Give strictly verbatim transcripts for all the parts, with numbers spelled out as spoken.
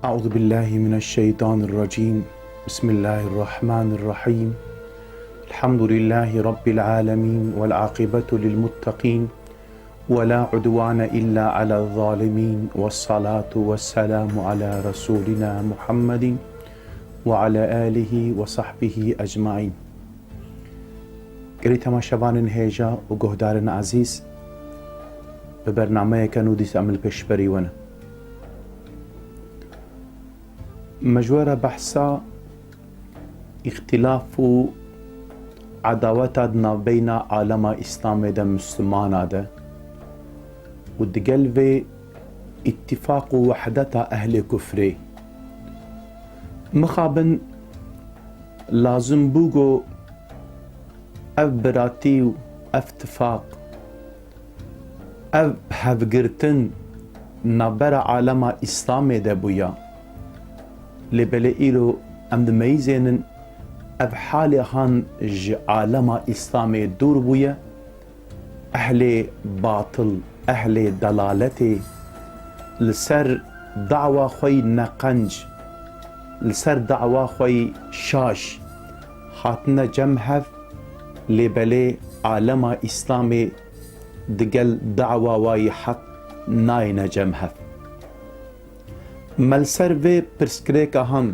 أعوذ بالله من الشيطان الرجيم. بسم الله الرحمن الرحيم. الحمد لله رب العالمين والعاقبة للمتقين ولا عدوان إلا على الظالمين والصلاة والسلام على رسولنا محمد وعلى آله وصحبه أجمعين. Gelî temaşevanên hêja û guhdarên ezîz, bi bernameyeke nû dîsa em li pêşberî we ne. Me ji we re behsa îxtîlaf û edaweta di navbeyna alema Îslamê de, Mislimana de û digel vê îtîfaq û wehdeta ehlê kufrê. Mixabin lazim bû ku ev biratî û ev tifaq, ev hevgirtin navbera alema Îslamê de bûya. Lê belê îro em dimeyizênin ev halê han ji alema Îslamê dûr bûye, ehlê batil, ehlê delaletê li ser dawa xwe yî neqenc, li ser dawa xwe yî şaş hatine cem hev, lê belê alema Îslamê digel dawa wa yî heq nayêne cem hev. Me li ser vê pirsgirêka han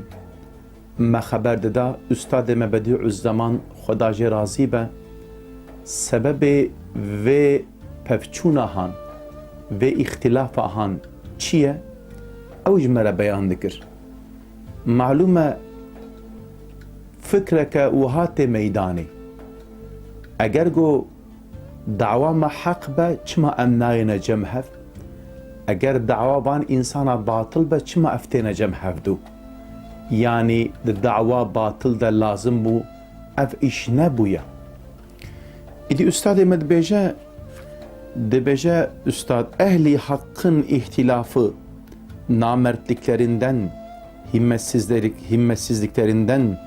me xeber dida, Ustadê me Bedîuzzeman, Xweda jê razî be, sebebê vê pevçûna han, vê îxtîlafa han çi ye? Ew ji me re beyan dikir. Malûm e, fikreke wiha tê meydanê. Eger ku dawa me heq be, çima em nayêne cem hev? Eger dawa van însana batil be, çima ev têne cem hevdû? Yanî di dawa batil de lazim bû ev îş nebûye. Îdî ustadê me dibêje, dibêje, ustad, ehlî heqin îhtilafı namertliklerinden, himmetsizlerik-, himmetsizliklerinden,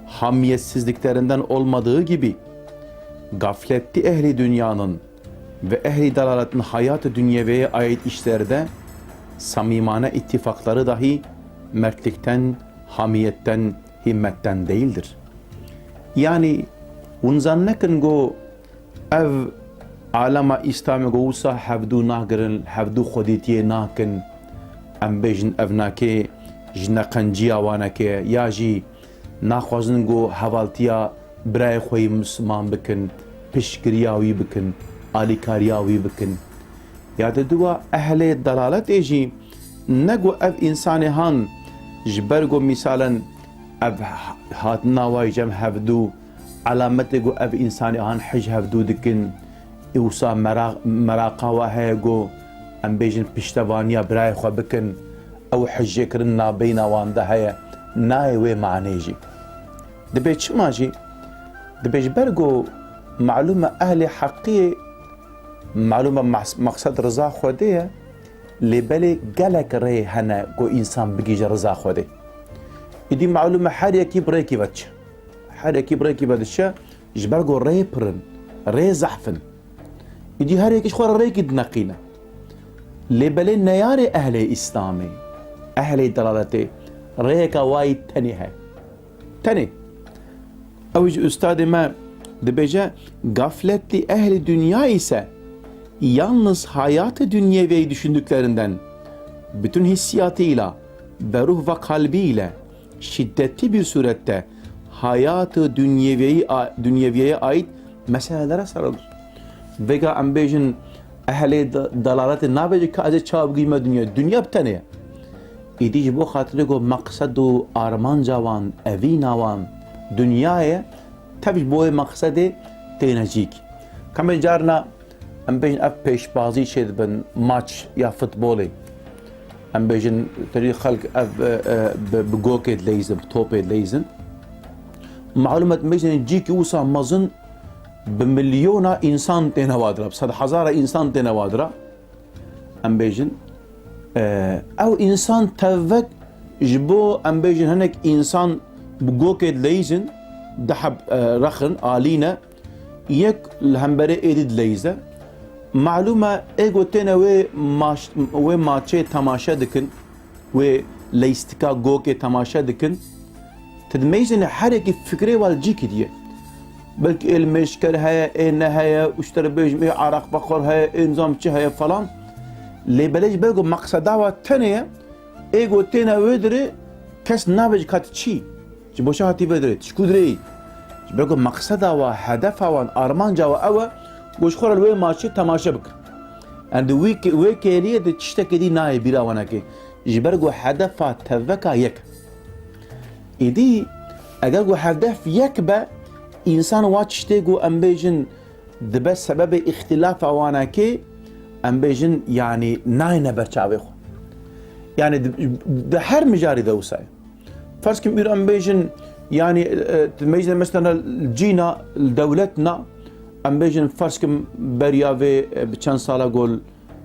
hamiyetsizliklerinden olmadığı gibi, gafletli ehli dünyanın ve ehli dalaletin hayat-ı dünyeviyeye ait işlerde samimane ittifakları dahi mertlikten, hamiyetten, himmetten değildir. Yani, hûn zan nekin ku ev alema Îslamê ku wisa hevdû nagirin, hevdû xwedîtiyê nakin, em bêjin ev nake ji neqenciya waneke, ya jî naxwazin ku hevaltiya birayê xwe yî Misliman bikin, piştgiriya wî bikin, alîkariya wî bikin. Ya di dua ehlê delaletê jî ne ku ev însanê han ji ber ku mîsalen ev hatina wa yî cem hevdû, alametê ku ev însanê han hij hevdû dikin, ê wisa mera-, meraqa wa heye ku em bêjin piştevaniya birayê xwe bikin, ew hijêkirin nabeyna wan de heye, nayê wê manê jî. Dibê çima jî? Dibê ji ber ku malûm e ehlê heqiyê, malûm e mas-, maqsed riza Xwedê ye, lê belê gelek rê hene ku însan bigihîje riza Xwedê. Îdî malûm e her yekî bi rêkî ve diçe. Her yekî bi rêkî ve diçe, ji ber ku rê pir in, rê zehf in. Îdî her yekî ji xwe re rêkî dineqîne. Lê belê neyarê ehlê Îslamê, ehlê delaletê, rêyeka wayî tenê heye. Tenê. Ew ji ustadê me dibêje, gafletli ehli dünya ise yalnız hayatı dünyeviyeyi düşündüklerinden, bütün hissiyatıyla ve ruh ve kalbiyle şiddetli bir surette hayatı dünyeviyeyi, dünyeviyeye ait meselelere sarılır. Vega em bêjin ehlê de-, delaletê nabêje ka ez ê çawa bigihîme dinya. Dinya bi tenê ye. Îdî ji bo xatirê ku meqsed û armanca wan, evîna wan dinya ye, tev ji bo wê meqsedê têne cîk. Kamê carna em bêjin ev pêşbazî çêdibin, maç ya futbolê. Em bêjin, terî xelk ev, e, e, bi, bi gokê dileyzin, bi topê dileyzin. Malûm e, em bêjin cîkî wisa mezin bi milyona însan têne wadira, bi sedhezara însan têne wadira. Em bêjin, e, ew însan tevvek ji bo, em bêjin, hinek însan bi gokê dileyzin, di heb, e, rexin, alî ne, yek li hemberê êdî dileyze. Malûm e, ê ku têne wê maç-, wê maçê temaşe dikin, wê leyîstika gokê temaşe dikin. Ti dimeyzêne her yekî fikrê wa li cîkî diye. Belkî ê li mêşker heye, ê ne heye, û ji te re bêjim ê araq bexwer heye, ê nizam çi heye falan. Lê belê ji ber ku meqseda wa tenê ye, ê ku têne wê dirê kes nabêje ka ti çî. Ji bo çi hatî vê dirê? Ti ji ku dirê yî? Ji ber ku meqseda wa, hedefa wan, armanca wa ew e ku ji xwe re li wê maçê temaşe bikin. Em di wî ke-, wê kêliyê de tiştekê dî nayê bîra wan e ke ji ber ku hedefa teveka yek e. Îdî eger ku hedef yek be, însan wa tiştê ku em bêjin dibe sebebê îxtîlafa wan e ke em bêjin, yanî nayêne ber çavê xwe. Yanî di, di her mijarî de wisa ye. Ferz kim îro em bêjin, yanî, e, tu meyzên mesela cîna, dewlet na, em bêjin ferz kim beriya vê, e, bi çend sala gol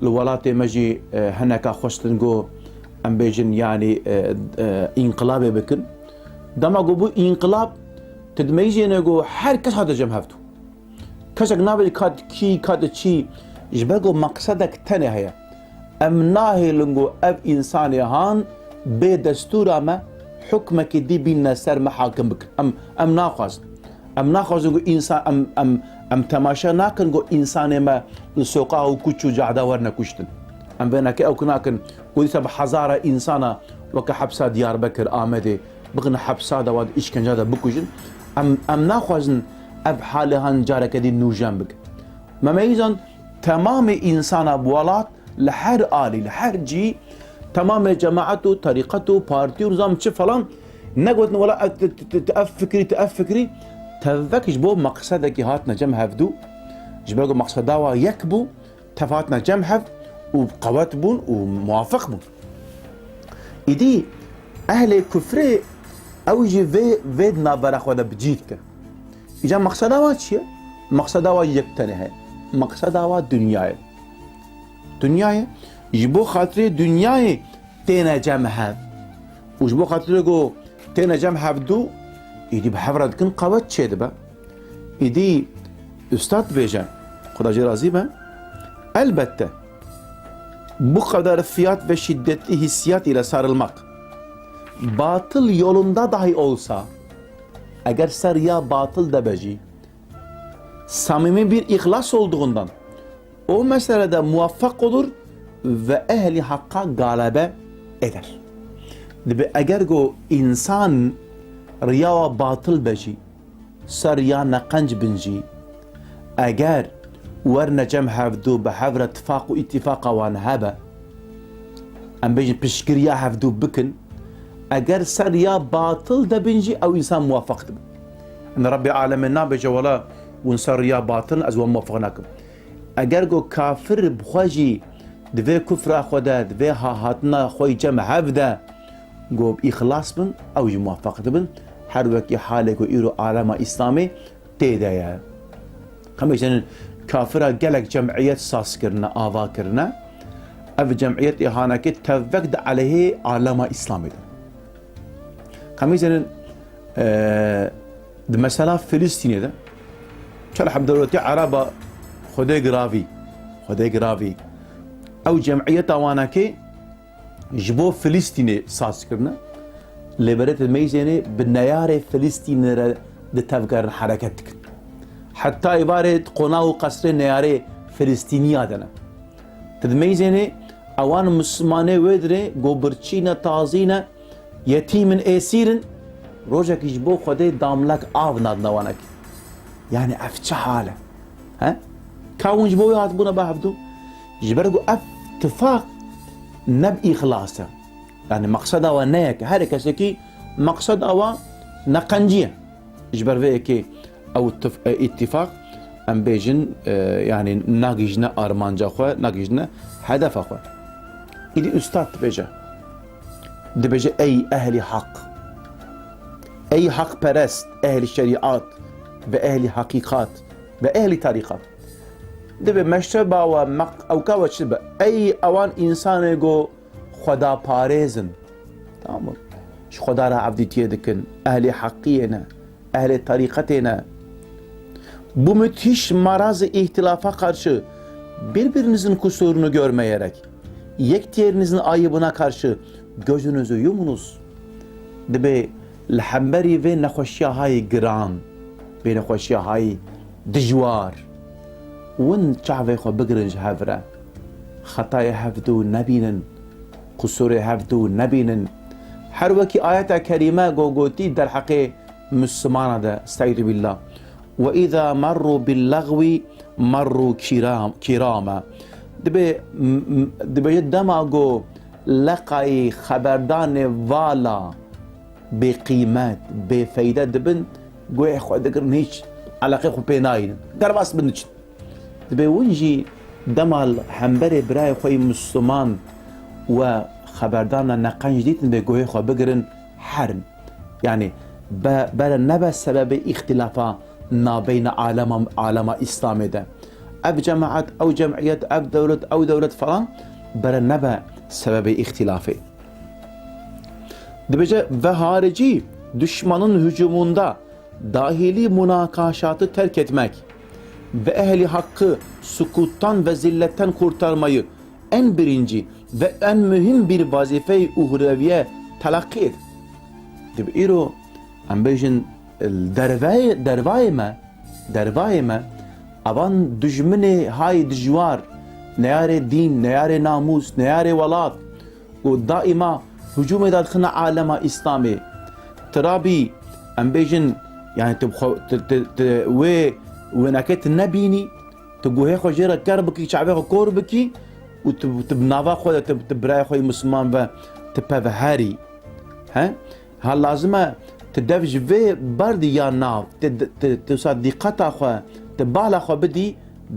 li welatê me jî, e, hineka xwestin go, em bêjin, yanî, e, e, înqilabê bikin. Dema go bû înqilab, tu dimeyzêne go her kes hate cem hevdû. Kesek nabêje ka tu kî, ka tu çî, ji ber ku meqsedek tenê heye. Em nahêlin ku ev însanê han bê destûra me hukmekî dî bînine ser me hakim bikin. Em, em naxwazin. Em naxwazin ku însan, em, em, em temaşe nakin ku însanê me li soqax û kuç û cahda werine kuştin. Em vê neke ew ki nakin ku dîsa bi hezara însana weke hepsa Diyarbekir, Amedê, bixin hepsa de, wa di îşkence de bikujin. Em, em naxwazin ev halê han careke dî nûjen bikin. Me meyîzan temamê însana bi welat li her alî, li her cî, temamê cemaet û terîqet û partî û nizam çi falan negotin, wela ev, ti, ti, ti, ti ev fikirî, ti ev fikirî, tevek ji bo meqsedekî hatine cem hevdû, ji ber ku meqseda wa yek bû, tev hatine cem hev û qewet bûn û muwafiq bûn. Îdî ehlê kufrê ew jî vê, vê di navbera xwe de bi cî dike. Îca meqseda wa çi ye? Meqseda wa yek tenê heye. Meqseda wa dinya ye. Dinya ye. Ji bo xatirê dinyayê têne cem hev. Û ji bo xatirê ku têne cem hevdû, îdî bi hev re dikin qewet çêdibe. Îdî Üstad dibêje, Xuda jê razî be, elbette, bu kadar fiyat ve şiddetli hissiyat ile sarılmak, batıl yolunda dahi olsa, eger ser ya batıl de be jî, samimi bir ihlas olduğundan o meselede muvaffak olur ve ehli hakka galebe eder. Dibe eger go insan riya wa batıl be jî, ser ya neqenc bin jî, eger werne cem hevdû bi hev re tifaq û îtîfaqa wan hebe, em bêjin piştgiriya hevdû bikin, eger ser ya batil de bin jî ew însan muwafaq dibe. Yanî Rebbê alemê nabêje, wela hûn ser ya batil in, ez wan muwafaq nakim. Eger go kafir bi xwe jî di vê kufra xwe de, di vê ha-, hatina xwe yî cem hev de, go bi îxlas bin, ew jî muwafaq dibin. Her wekî halê ku îro alema Îslamê tê de ye. Xemê senin kafira gelek cemiyet saz kirine, ava kirine. Ev cemiyet îhanekê tevvek di aleyhê alema Îslamê de. Xemê senin, e, di mesela Filistînê de, çel heb dewletê Ereba Xwedê giravî, Xwedê giravî. Ew cemiyeta wanekê ji bo Filistînê saz kirine. Lê berê tu meyzênê bi neyarê Filistînê re di tevgerin hereket dikin. Heta êvarê qona û qesrê neyarê Filistîniya de ne. Tu di meyzênê ewan Mislimanê wê dirê go birçî ne, tazî ne, yetîm in, êsîr in, rojekî ji bo Xwedê damlek av nadine wanekî. Yanî ev çi hal e? He? Ka hûn ji bo wê hatibûne ba hevdû? Ji ber ku ev tifaq ne bi îxlas e. Yanî meqseda we ne yek e. Her kesekî meqseda we neqencî ye. Ji ber vê yekê ew tif-, e, îtîfaq, em bêjin, e, yanî nagihîjne armanca xwe, nagihîjne hedefa xwe. Îdî Ustad dibêje, dibêje, ey ehlî heq, ey heqperest, ehlî şerîat ve ehlî heqîqat ve ehlî tarîqat. Dibê meşreba we mek-, ewka we çi be? Ey ewan însanê go xwedaparêz in. Tamam mı? Ji Xweda re evdîtiyê dikin. Ehlê heqiyê ne. Ehlê tarîqetê ne. Bu müthiş marazı ihtilafa karşı birbirinizin kusurunu görmeyerek, yek diğerinizin ayıbına karşı gözünüzü yumunuz. Dibê li hemberî vê nexweşiya hayî giran, vê nexweşiya hayî dijwar, win çavê xwe bigirin ji hev re. Xetayê hevdû nebînin, qusûrê hevdû nebînin. Her wekî ayeta kerîme go gotî derheqê Mislimana de, estaizu billah. Ve izâ merrû bil lagwi merrû kîram-, kîrama. Dibê, m-, m-, dibêje dema ku leqayî xeberdanê vala bêqîmet, bêfeyde dibin, guhê xwe digirin, hîç eleqê xwe pê nayînin. Derbas bin diçin. Dibê win jî dema li hemberê birayê xwe yî Misliman we xeberdana neqenc dîtin, dibê guhê xwe bigirin, herin. Yani be-, bere nebe sebebê îxtîlafa nabeyna alema, alema Îslamê de. Ev cemaet, ew cemiyet, ev dewlet, ew dewlet falan bere nebe sebebê îxtîlafê. Dibêje ve haricî düşmanın hücumunda dahili münakaşatı terk etmek ve ehli hakkı sukuttan ve zilletten kurtarmayı en birinci ve en mühim bir vazife-i uhreviye telakki et. Dib îro em bêjin dervayê, dervayê me, dervayê me, avan dijminê hay dijwar, neyarê dîn, neyarê namûs, neyarê welat, û daîma hicûmê dadixine alema Îslamê. Tirabî, em bêjin, yani tu xwe, tu, tu, tu wê wênekê tu nebînî, tu guhê xwe jê re ker bikî, çavê xwe kor bikî û tu, tu bi nava xwe de, tu, tu birayê xwe yê Misliman ve tu peveherî. He? Ha lazim e tu dev ji vê berdî ya nav, tu, tu, tu sa dîqeta xwe, tu bala xwe bidî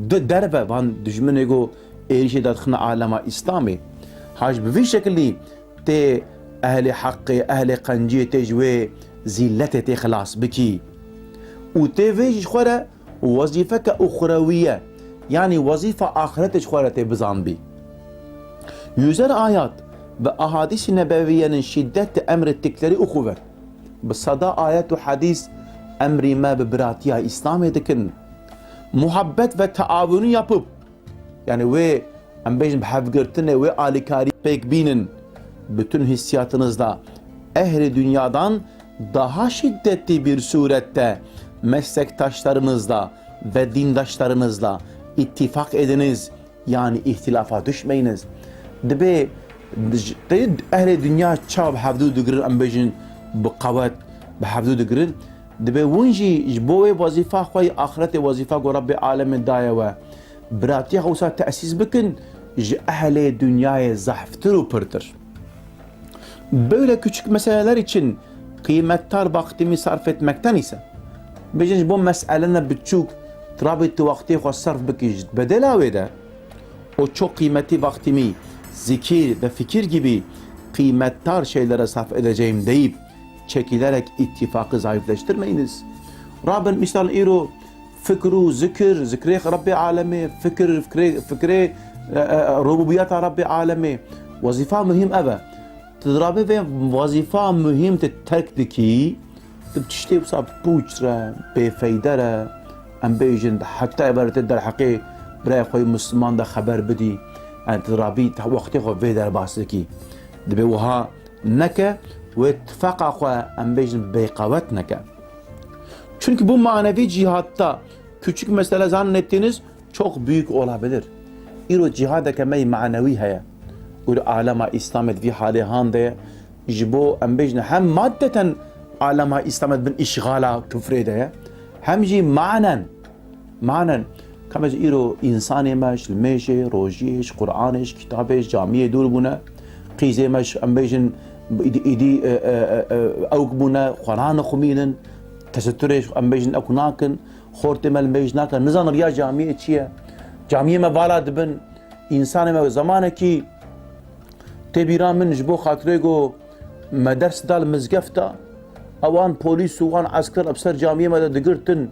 di derve van dijminê ku êrîşê dadixine alema Îslamê. Ha ji bi vî şekilî tê ehlê heqê, ehlê qenciyê tê ji wê zîletê tê xilas bikî. Û tê vê jî ji xwe re wezîfeke uxrewiye, yanî wezîfa axiretê ji xwe re tê bizanbî. Yüzer ayat ve ahadîs-i nebeviyenin şiddet emrettikleri uxuvet. Bi seda ayet û hedîs emrî me bi biratiya Îslamê dikin. Muhabbet ve taavunu yapıp, yani wê, em bêjin, bi hevgirtinê wê alîkarî pêk bînin, bütün hissiyatınızda ehli dünyadan daha şiddetli bir surette meslektaşlarınızla ve dindaşlarınızla ittifak ediniz, yani ihtilafa düşmeyiniz. Dibê j-, tê ehlê dinya çav hevdû digirin, em bêjin bi qewet bi hevdû digirin. Dibê win jî ji bo wê wezîfa xwe yê axiretê, wezîfa ku Rabbê alemê daye we, biratiya xwe wisa tesîs bikin, ji ehlê dinyayê zehftir û pirtir. Böyle küçük meseleler için kıymetdar vaktimi sarf etmekten ise, bêjin ji bo meselene biçûk, tirabê tu wextê xwe serf bikî ji bedela wê de, o çok kıymetli vaktimi zikir ve fikir gibi kıymetdar şeylere sarf edeceğim deyip çekilerek ittifakı zayıfleştirmeyiniz. Rabin misal îro fikr û zikir, zikrê Rabbê alemê, fikir, fikrê, fikrê, e, e, rububiyeta Rabbê alemê. Wezîfa muhîm ev e. Tu dirabê vê wezîfa muhîm tu terk dikî, tu bi tiştê wisa pûç re, bêfeyde re, em bêjin, heta êvarê te derheqê birayê xwe yê Misliman de xeber bidî. Yani tu dirabî wextê xwe vê derbas dikî. Dibê wiha neke, wê tifaqa xwe, em bêjin, bêqewet neke. Çünkü bu manevi cihatta küçük mesele zannettiniz, çok büyük olabilir. Îro cihadeke me yê manewî heye. Û li alema Îslamê di vî halê han de ye. Ji bo em bêjin hem maddeten alema Îslamê di bin îşxala kufrê de ye, hem jî manen, manen, ka me ji îro însanê me ji limêjê, rojiyê, ji Qur'anê, ji kitabê, ji camiyê dûr bûne. Qîzê me ji, em bêjin, îdî, îdî, e, e, e, e, ewk bûne, xwe nanixumînin, teseturê, em bêjin, ewk nakin. Xortê me li mêj nake, nizanin riya camiyê çi ye. Camiyê me vala dibin, însanê me zemanekî tê bîra min ji bo xatirê ku me ders da li mizgefta, ewan polîs û wan esker bi ser camiyê me de digirtin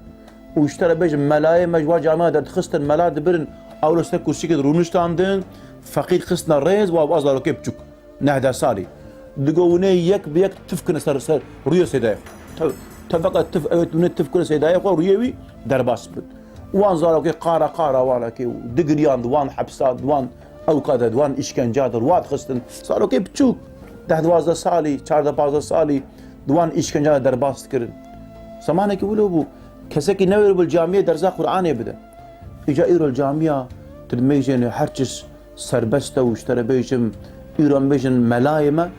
û ji te re bêjin melayê me ji wan camiya derdixistin, mela dibirin, ew li ser kursîkê dirûniştandin, feqîr xistine rêz, wa, wa zarokê biçûk. Neh deh salî. Digo winê yek bi yek tif kine ser, ser rûyê seydayê xwe. Te-, teveka tif, evet, winê tif kine seydayê xwe, rûyê wî derbas bit. Wan zarokê qara qara wanekê û digiriyan di wan hepsa, di wan ewka de, di wan îşkenca de, wan dixistin. Zarokê biçûk. deh duwazdeh salî, çardeh pazdeh salî di wan îşkencan de derbas dikirin. Zemanekî wilo bû, kesekî newêribû li camiyê dersa Qur'anê bide. Îca îro li camiya tu dimeyzêne her çiş serbest e û ji te re bêjim, îro em bêjin melayê me,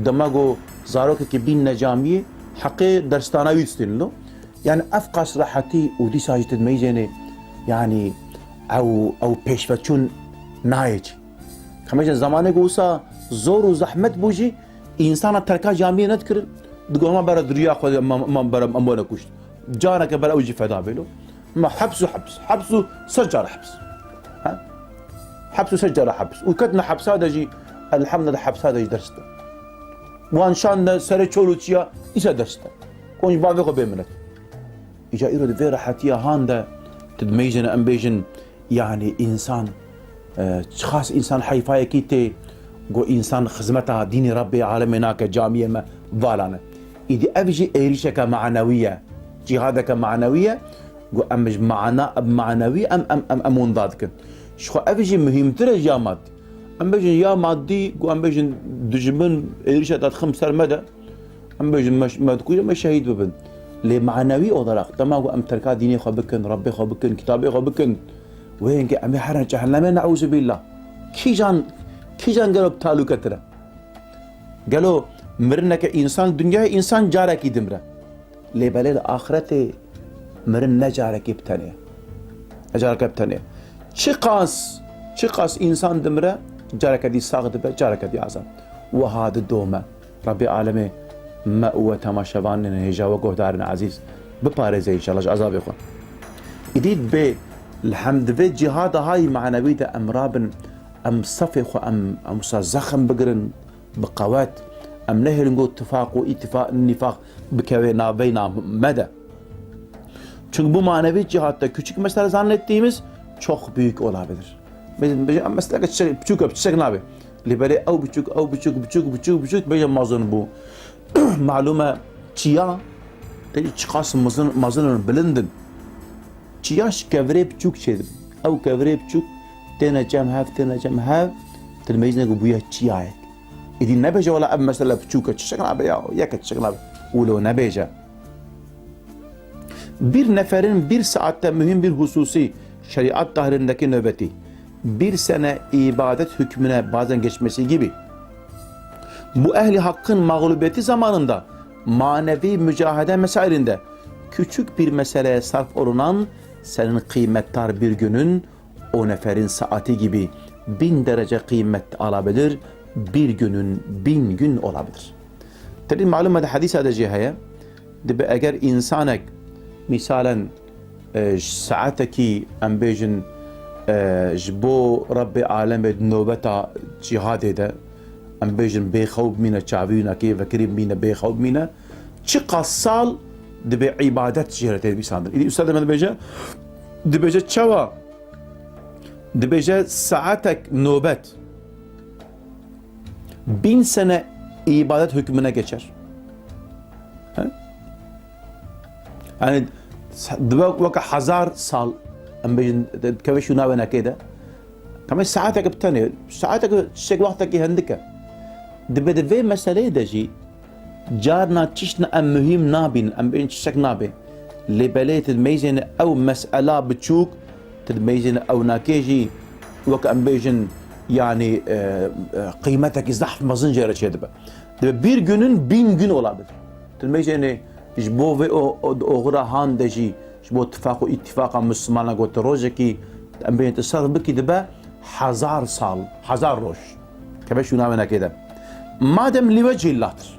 dema ku zarokekî bînne camiyê, heqê dersdana wî distînin lo. Yani ev qas rehetî û dîsa jî tu dimeyzêne, yani ew, ew pêşveçûn nayê çi. Ka em bêjin zemanê ku wisa zor û zehmet bû jî, însana terka camiyê nedikirin, digot, "Ma bera duriya xwe, ma, ma bera em bone kuşt." Careke bera ew jî feda bê lo. Ma heps û heps, heps û sed cara heps. Ha? Heps û sed cara heps. Û ketine hepsa de jî, elhamdulillah, hepsa de jî ders de. Wan şande serê çol û çiya, îsa ders de. Kon ji bavê xwe bê minet. Îca îro di vê rehetiya han de, tu dimeyzêne em bêjin, yani însan, e, çiqas însan heyfayekî tê, ku însan xizmeta dînê Rebbê alemê nake, camiyê me vala ne. Îdî ev jî êrîşeke manewî ye, cîhadeke manewî ye, ku em ji mana, manewî em, em, em, em winda dikin. Ji xwe ev jî muhîmtir e ji ya madî. Em bêjin ya madî, ku em bêjin dijmin êrîşa te dixin ser me de, em bêjin me, me dikujin, me şehîd bibin. Lê manewî olarak, dema ku em terka dînê xwe bikin, Rebbê xwe bikin, kitabê xwe bikin, wê hingê em ê herin cehennemê, neûzubîllah. Kîjan, kîjan gelo bi talûketir e? Gelo mirineke însan, dinyayê însan carekî dimire. Lê belê li axretê mirin ne carekî bi tenê ye. Ne carekî bi tenê ye. Çiqas, çiqas însan dimire, careke dî sax dibe, careke dî azad. Wiha didome. Rebbê alemê me û we temaşevanên hêja we guhdarên ezîz biparêze înşallah ji azabê xwe. Îdî dibê li hem di vê cîhada hay manewî de em rabin, em sefê xwe em, em wisa zexm bigirin, bi qewet, em nehêlin ku tifaq û îtifa-, nîfaq bikeve navbeyna me de. Çünkü bu manevi cihatta küçük mesele zannettiğimiz çok büyük olabilir. Mesela, mesela çiçek, biçûk, çiçek nabe. Lê belê ew biçûk, ew biçûk, biçûk, biçûk, biçûk, bêje mezin bû. Malum e çiya, te çiqas mezin, mezin in, bilind in. Çiya ji kevirê biçûk çêdibin. Ew kevirê biçûk têne cem hev, têne cem hev, tu dimeyzîne ku bûye çiyayek. Îdî nebêje, "Wela ev mesele biçûk e, çiçek nabe ya, yek e, çiçek nabe." Wilo nebêje. Bir neferin bir saatte mühim bir hususi şeriat dahilindeki nöbeti bir sene ibadet hükmüne bazen geçmesi gibi. Bu ehli hakkın mağlubiyeti zamanında manevi mücahede mesailinde küçük bir meseleye sarf olunan senin kıymetdar bir günün o neferin saati gibi bin derece kıymet alabilir, bir günün bin gün olabilir. Tedî malum e di hedîsa de jî heye, dibe eger insanek, misalen, e, ji saetekî, em bêjin, e, ji bo Rebbê alemê di nobeta cîhadê de, em bêjin bêxew bimîne, çavî nakê vekirî bimîne, bêxew bimîne, çiqas sal dibe îbadet jê re tê dibîsandin. Îdî ustadê me dibêje, dibêje çawa? Dibêje saetek nobet bin sene ibadet hükmüne geçer. He? Yani dibe weke hezar sal, em bêjin, dikeve şûna wênekê de. Kamê saetek bi tenê, saetek çiçek wextekî hindik e. Dibe di vê meseleyê de jî carna çiştna em muhîm nabînin, em bêjin çiçek nabe. Lê belê tu dimeyzêne ew mesela biçûk, tu dimeyzêne ew nakê jî wek em bêjin, yanî, e, e, qîmetekî zehf mezin jê re çêdibe. Dibe bir günün bin gün olabilir. Tu dimeyzêne ji bo vê o, o, oxira han de jî, ji bo tifaq û îtîfaqa Mislimanan ku tu rojekî em bêjin tu serf bikî dibe hezar sal, hezar roj. Keve şûna wênekê de. Madem li wecihillahtir.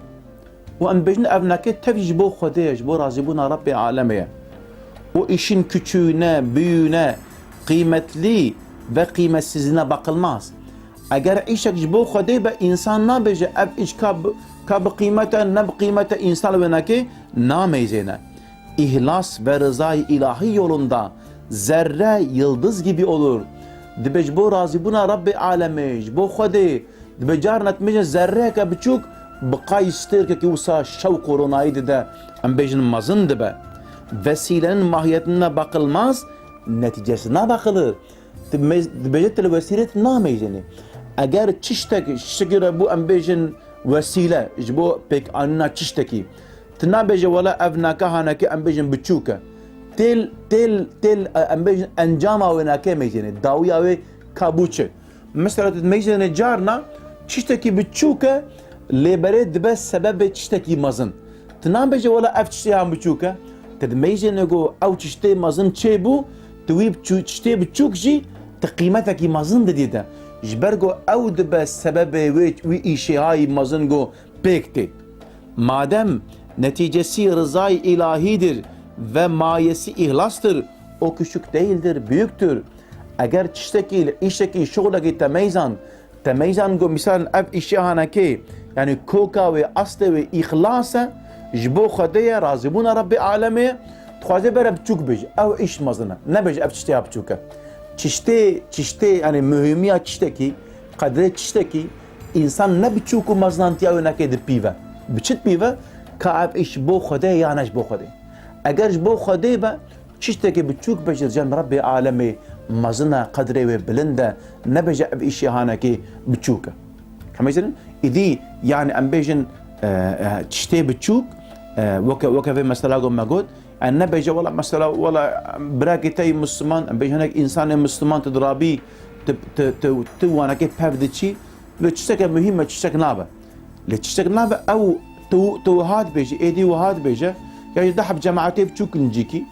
Û em bêjin ev nakê tevî ji bo Xwedê ye, ji bo razîbûna Rebbê alemê ye. O işin küçüğüne, büyüğüne, kıymetli ve kıymetsizine bakılmaz. Eger îşek ji bo Xwedê be, însan nabêje, ev îş ka bi, ka bi qîmet e, ne bi qîmet e, însan wênekê nameyzêne. İhlas ve rızay ilahi yolunda zerre yıldız gibi olur. Dibe ji bo razîbûna Rebbê alemê, ji bo Xwedê, dibe carna tu bêjin zerreyeke biçûk bi qay stêrkekî wisa şewq û ronayî dide, em bêjin mezin dibe. Vesilenin mahiyetine bakılmaz, neticesine bakılır. Dibêje tu li wesîlet nameyzênî. Eger çiştek şikire bû, em bêjin, wesîle ji bo pêkanîna çiştekî. Tu nabêje wela ev nake haneke em bêjin biçûk e. Têl, têl, têl, e, em bêjin encama wê nake meyzênê, dawiya wê ka bû çi. Mesela tu meyzênê carna çiştekî biçûk e, lê berê dibe sebebê çiştekî mezin. Tu nabêje wela ev çiştê yan biçûk e. Tu di meyzênê ku ew çiştê mezin çêbû, tu wî biçû-, çiştê biçûk jî tu qîmetekî mezin didî te. Ji ber ku ew dibe sebebê wê, wî îşêhayî mezin ku pêk tê. Madem neticesi rızay ilahidir ve mayesi ihlastır, o küçük değildir, büyüktür. Eger tiştekî, îşekî, şixulekî te meyzan, te meyzan ku misal ev îşê hanekê, yani koka wê, aslê wê îxlas e, ji bo Xwedê ye, razîbûna Rebbê alemê ye, dixwaze bere biçûk bêje, ew îş mezin e. Nebêje ev çiştê ya biçûk e. Çiştê, çiştê, yani muhîmiya çiştekî, qedrê çiştekî, însan ne biçûk û mezinantiya wê neke di pî ve. Bi çi di pî ve? Ka ev îş ji bo Xwedê ya ne ji bo Xwedê. Eger ji bo Xwedê be, çiştekî biçûk be jî li cem Rebbê alemê mezin e, qedrê wê bilind e, nebêje ev îşê hanekê biçûk e. Hemî zînin? Îdî, yani em bêjin, e, e, çiştê biçûk, e, weke, weke vê mesela ku me got, em nebêje, wela mesela, wela birakê te yî Misliman, em bêjin hinek însanê Misliman tu dirabî, tu, tu, tu, tu wanekê pev diçî, lê çişteke muhîm e, çiştek nabe. Lê çiştek nabe ew tu, tu wiha dibêjî, êdî wiha dibêje, ya jî du heb cemaetê biçûk in cîkî,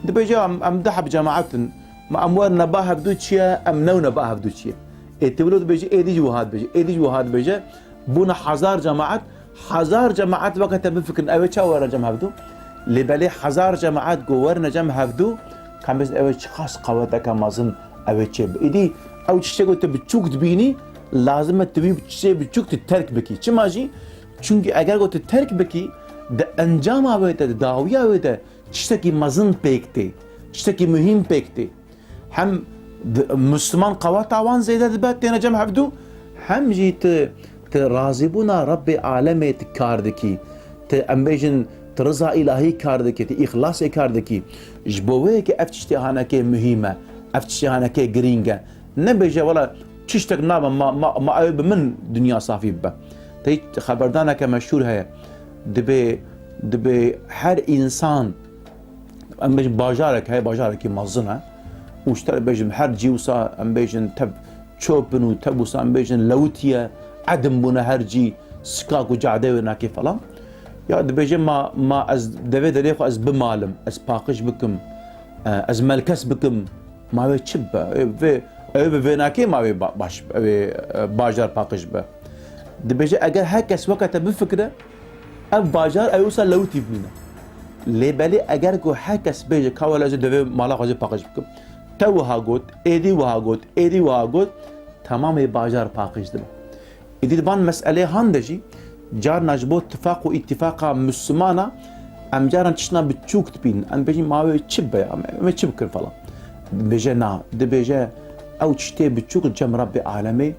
dibêje em, em du heb cemaet in, ma em werin ba hevdû çi ye, em newne ba hevdû çi ye. Ê tu wilo dibêjî, êdî jî wiha dibêje, êdî jî wiha dibêje, bûne hezar cemaet, hezar cemaet weke te bifikirin, ew ê çawa werin cem hevdû? Lê belê hezar cemaet ku werine cem hevdû, ka em bêjin ew ê çiqas qeweteke mezin ew ê çêbe. Îdî ew çiştê ku tu biçûk dibînî, lazim e tu wî çiştê biçûk tu terk bikî. Çima jî? Çimkî eger ku tu terk bikî, di encama wê de, di dawiya wê de çiştekî mezin pêk tê, çiştekî muhîm pêk tê. Hem di, Misliman qeweta wan zêde dibe, têne cem hevdû, hem jî tu, tu razîbûna Rebbê alemê tu kar dikî, tu, em bêjin, tu riza îlahî kar dikî, tu îxlasê kar dikî. Ji bo wê yekê ev tiştê hanekê muhîm e, ev tiştê hanekê girîng e. Nebêje, wela tiştek nabe, ma, ma, ma ew bi min dinya safî bibe. Te xeberdaneke meşhûr heye. Dibê, dibê her însan, em bêjin bajarek heye, bajarekî mezin e. Û ji te re bêjim her cî wisa em bêjin tev çop in û tev wisa em bêjin lewitiye, edim bûne her cî, sikak û cadê wê nakê falan. Ya dibêje ma, ma ez devê derê xwe ez bimalim, ez paqij bikim, e, ez melkes bikim, ma wê çi bibe? Ew vê, ew bi vê nakê ma wê ba-, baş, wê, e, bajar paqij be. Dibêje eger her kes weke te bifikire, ev bajar ew wisa lewitî bimîne. Lê belê eger ku her kes bêje ka wele ez ê devê mala xwe jê paqij bikim, te wiha got, êdî wiha got, êdî wiha got, temamê bajar paqij dibe. Îdî di van meselê han de jî carna ji bo tifaq û îtîfaqa Mislimana em caran tiştna biçûk dibînin. Em bêjin ma wê çi bibe, em, em ê çi bikin falan. Dibêje na, dibêje ew tiştê biçûk li cem Rebbê alemê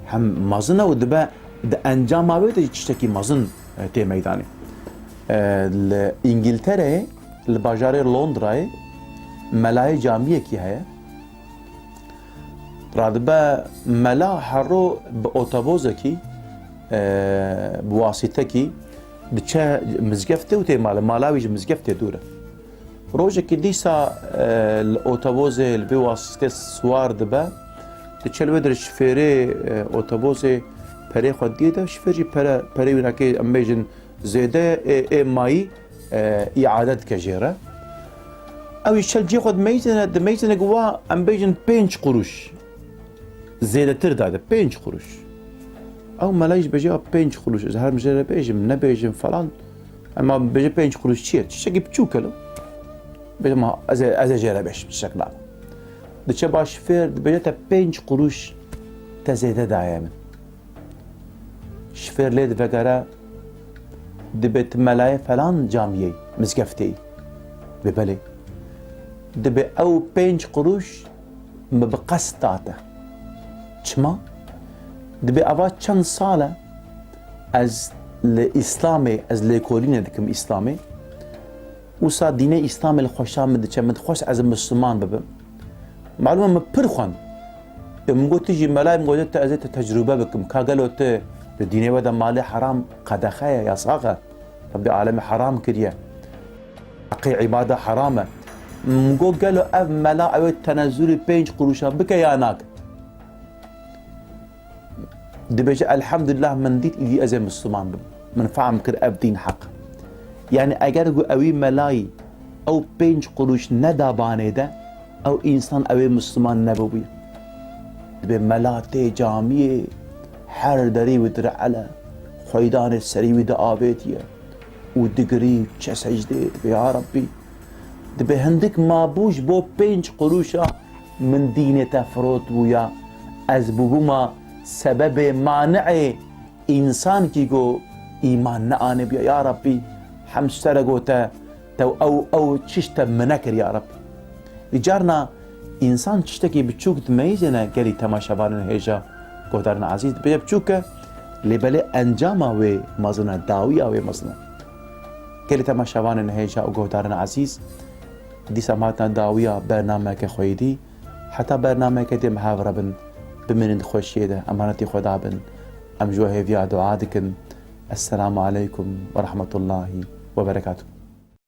hem mezin e û dibe di encama wê de jî tiştekî mezin, e, tê meydanê. E, li Îngiltereyê, li bajarê Londrayê melayê camiyekî heye. Radibe mela her ro bi otobozekî, e, bi wasîtekî diçe mizgeftê û tê malê. Mala wî ji mizgeftê dûr e. Rojekî dîsa, e, li otobozê, li vê wasîtê siwar dibe, diçe li wê dirê şifêrê, e, otobozê perê xwe diyê de, şifêr jî pere, perê wî nakê, em bêjin, zêde ê, ê mayî, e, îade dike jê re. Ew jî çel cê xwe dimeyzêne, dimeyzêne ku wa, em bêjin, pênc quruş. Zêdetir dade, pênc quruş. Ew melay jî bêje, "Ya pênc quruş, ez her jê re bêjim, nebêjim falan." Ema bêje, "Pênc quruş çi ye? Tiştekî biçûk e lo." Bêje, "Ma ez ê, ez ê jê re bêjim, tiştek nabe." Diçe ba şifêr, dibêje, "Te pênc quruş te zêde daye min." Şifêr lê divegere, dibê, "Tu melayê felan camiyê, mizgeftê yî?" Dibê, "Belê." Dibê, "Ew pênc quruş min bi qest date." "Çima?" Dibê, "Ava çend sal e ez li Îslamê, ez lêkolînê dikim Îslamê. Wisa dînê Îslamê li xweşa min diçe, min dixwest ez Misliman bibim. Malûm e min pir xwend. Ê min got, tu jî melayê, min got, te ez ê te tecrûbe bikim. Ka gelo tu Di dînê we de malê heram qedexe ye, yasax e. Rebbê alemê heram kiriye. Heqê îbada heram e. M-, got, gelo ev mela ew ê tenezulî pênc quruşan bike ya nake? Dibêje, elhamdulillah, min dît, îdî ez ê Misliman bim. Min fehm kir ev dîn heq. Yani eger ku ewî melayî ew pênc quruş neda banê de, ew însan ew ê Misliman nebibûye. Dibê mela tê camiyê, her derî wî dire'ele, xweydanê serî wî diavêtiye û digirî, çe secdê, dibê, ya Rabbî, dibê hindik mabû ji bo pênc quruşa min dînê te firotbûya, ez bûbûma sebebê mani'ê însankî ku îman neanîbûya. Ya Rabbî, hemd ji te re gote, te ew, ew çişt te min nekir ya Rabbî. Îcarna însan çiştekî biçûk dimeyizêne gelî temaşevanên hêja, guhdarên ezîz, dibêje biçûk e, lê belê encama wê mezin e, dawiya wê mezin e. Gelî temaşevanên hêja û guhdarên ezîz, dîsa em hatina dawiya bernameke xweyî dî. Heta bernameke dî em hev re bin, bimînin di xweşiyê de, emanetî Xweda bin. Em ji we hêviya dua dikin. Esselamu aleykum ve rahmetullahi ve berekatuhu.